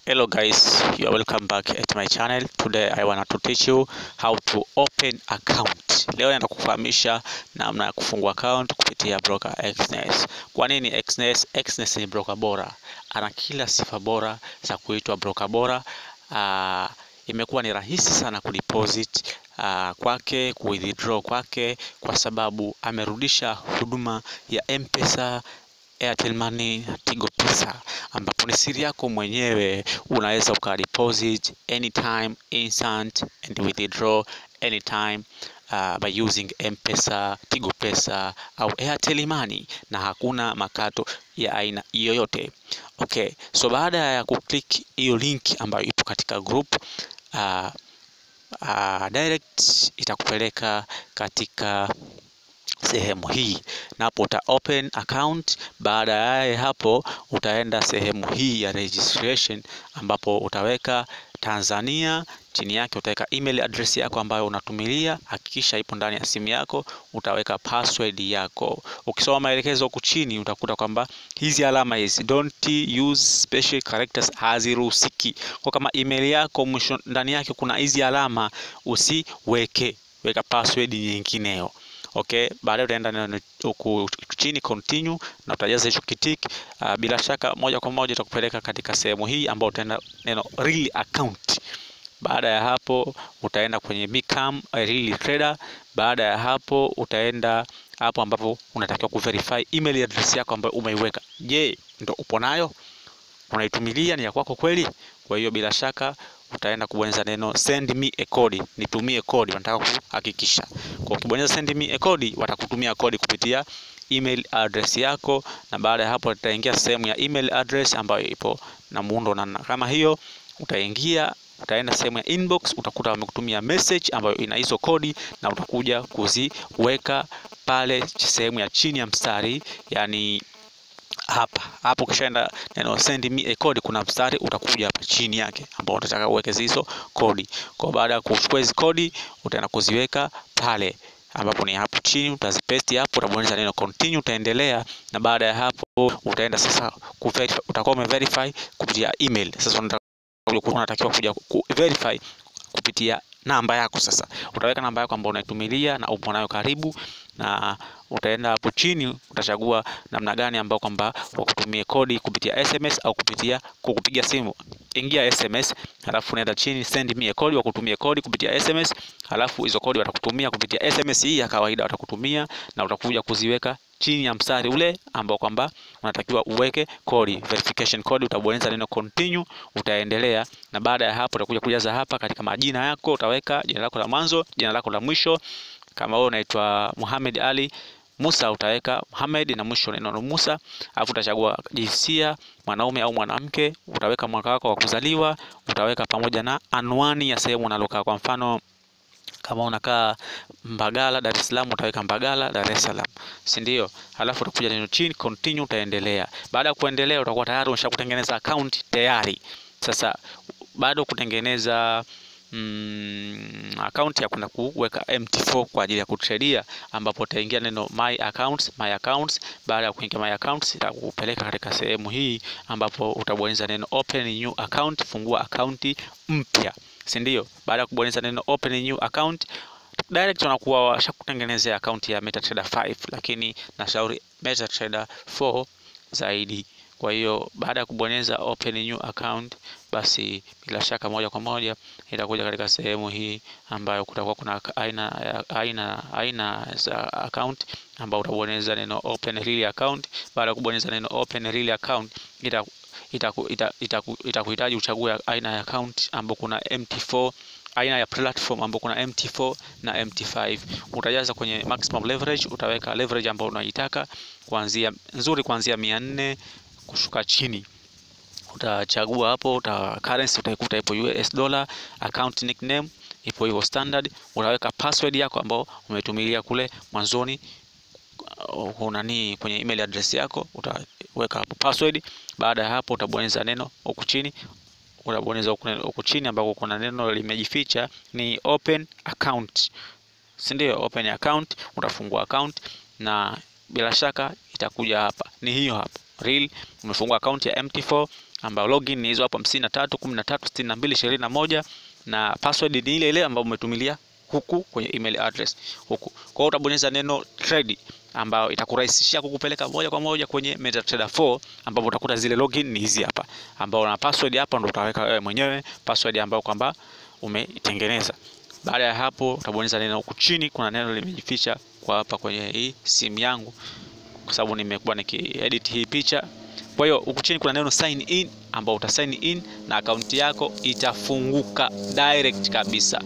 Hello guys, you are welcome back at my channel. Today I want to teach you how to open account. Leo naenda kukufahamisha namna ya kufungua account kupitia broker Exness. Kwa nini Exness? Exness ni broker bora, ana kila sifa bora za kuitwa broker bora. Imekuwa ni rahisi sana kudeposit kwake, kuwithdraw kwake, kwa sababu amerudisha huduma ya M-Pesa, Airtel Money, Tigo Pesa, ambapo ni siri yako mwenyewe. Unaweza uka deposit anytime, instant and withdraw anytime by using M-Pesa, Tigo Pesa au Airtel Money, na hakuna makato ya aina yoyote. Okay, so baada ya kuclick hiyo link ambayo ipo katika group, direct itakupeleka katika sehemu hii, na hapo uta open account. Baada ya hapo utaenda sehemu hii ya registration, ambapo utaweka Tanzania, chini yake utaweka email address yako ambayo unatumilia, hakikisha ipo ndani ya simu yako, utaweka password yako. Ukisoma maelekezo huku chini utakuta kwamba hizi alama hizi, don't use special characters, haziruhusiki. Kwa kama email yako mwisho ndani yake kuna hizi alama usiweke, weka password nyingineyo. Okay, baadaye utaenda huku chini continue na utajaza hicho kitiki. Bila shaka moja kwa moja itakupeleka katika sehemu hii ambayo utaenda neno real account. Baada ya hapo utaenda kwenye become a real trader. Baada ya hapo utaenda hapo ambapo unatakiwa kuverify email address yako ambayo umeiweka. Je, ndo upo nayo? Unaitumilia, ni ya kwako kweli? Kwa hiyo bila shaka utaenda kubonyeza neno send me a code, nitumie code, wanataka kuhakikisha. Kwa ukibonyeza send me a code, watakutumia code kupitia email address yako, na baada ya hapo utaingia sehemu ya email address ambayo ipo na muundo na kama hiyo. Utaingia, utaenda sehemu ya inbox, utakuta wamekutumia message ambayo ina hizo kodi, na utakuja kuziweka pale sehemu ya chini ya mstari, yani hapa hapo. Ukishaenda neno send me a code, kuna mstari utakuja hapa chini yake ambao utataka uweke hizo kodi. Kwa baada ya kuchukua hizo kodi utaenda kuziweka pale ambapo ni hapo chini, utazipaste hapo, utabonyeza neno continue, utaendelea. Na baada ya hapo utaenda sasa ku verify, utakuwa umeverify kupitia email. Sasa unatakiwa kuja ku verify kupitia namba yako. Sasa utaweka namba yako ambayo unaitumilia na upo nayo karibu, na utaenda hapo chini utachagua namna gani ambayo kwamba wakutumie kodi, kupitia SMS au kupitia kukupiga simu. Ingia SMS, halafu unaenda chini send me a code, wakutumie kodi kupitia SMS, halafu hizo kodi watakutumia kupitia SMS hii ya kawaida watakutumia, na utakuja kuziweka chini ya mstari ule ambao kwamba unatakiwa uweke kodi, verification code. Utabonyeza neno continue, utaendelea. Na baada ya hapo utakuja kujaza hapa katika majina yako, utaweka jina lako la mwanzo, jina lako la mwisho. Kama wewe unaitwa Muhammad Ali Musa utaweka Muhammad na mwisho neno Musa. Alafu utachagua jinsia, mwanaume au mwanamke, utaweka mwaka wako wa kuzaliwa, utaweka pamoja na anwani ya sehemu unalokaa. Kwa mfano kama unakaa Mbagala, Dar es Salaam, utaweka Mbagala, Dar es Salaam, si ndio? Halafu utakuja neno chini continue, utaendelea. Baada ya kuendelea utakuwa tayari umeshakutengeneza account tayari. Sasa bado kutengeneza account ya kwenda kuweka MT4 kwa ajili ya kutradia, ambapo utaingia neno my accounts, my accounts. Baada ya kuingia my accounts itakupeleka katika sehemu hii ambapo utabonyeza neno open new account, fungua account mpya, si ndio? Baada ya kubonyeza neno open new account, direct wanakuwa washakutengenezea account ya MetaTrader 5, lakini nashauri MetaTrader 4 zaidi. Kwa hiyo baada ya kubonyeza open new account, basi bila shaka moja kwa moja itakuja katika sehemu hii ambayo kutakuwa kuna aina za account, ambayo utabonyeza neno open real account. Baada ya kubonyeza neno open real account, itakuhitaji uchague aina ya account ambayo kuna MT4, aina ya platform ambayo kuna MT4 na MT5. Utajaza kwenye maximum leverage, utaweka leverage ambayo unaitaka, kuanzia nzuri kuanzia 400 kushuka chini. Utachagua hapo, uta currency utaikuta ipo US dollar, account nickname ipo hivyo standard. Utaweka password yako ambayo umetumilia kule mwanzoni unani kwenye email address yako, utaweka hapo password. Baada ya hapo utabonyeza neno huku chini, utabonyeza huku chini ambako kuna neno limejificha ni open account, si ndio? Open account, utafungua account na bila shaka itakuja hapa, ni hiyo hapo real. Umefungua account ya MT4 ambayo login ni hizo hapo 53 13 62 21 na password ni ile ile ambayo umetumilia huku kwenye email address huku. Kwa hiyo utabonyeza neno trade ambayo itakurahisishia kukupeleka moja kwa moja kwenye MetaTrader 4, ambapo utakuta zile login ni hizi hapa, ambao na password hapa ndo utaweka wewe mwenyewe password ambayo kwamba umeitengeneza. Baada ya hapo utabonyeza neno huku chini, kuna neno limejificha kwa hapa kwenye hii simu yangu kwa sababu nimekuwa nikiedit hii picha. Kwa hiyo huku chini kuna neno sign in, ambao uta sign in na akaunti yako itafunguka direct kabisa.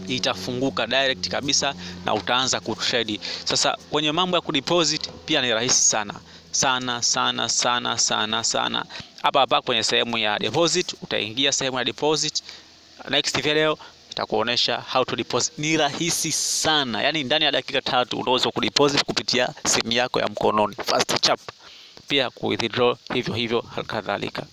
Itafunguka direct kabisa na utaanza kutrade. Sasa kwenye mambo ya kudeposit pia ni rahisi sana sana sana sana sana sana. Hapa hapa kwenye sehemu ya deposit utaingia sehemu ya deposit. Next video itakuonesha how to deposit. Ni rahisi sana, yaani ndani ya dakika 3 unaweza kudeposit kupitia simu yako ya mkononi, fast chap. Pia ku withdraw hivyo hivyo halikadhalika.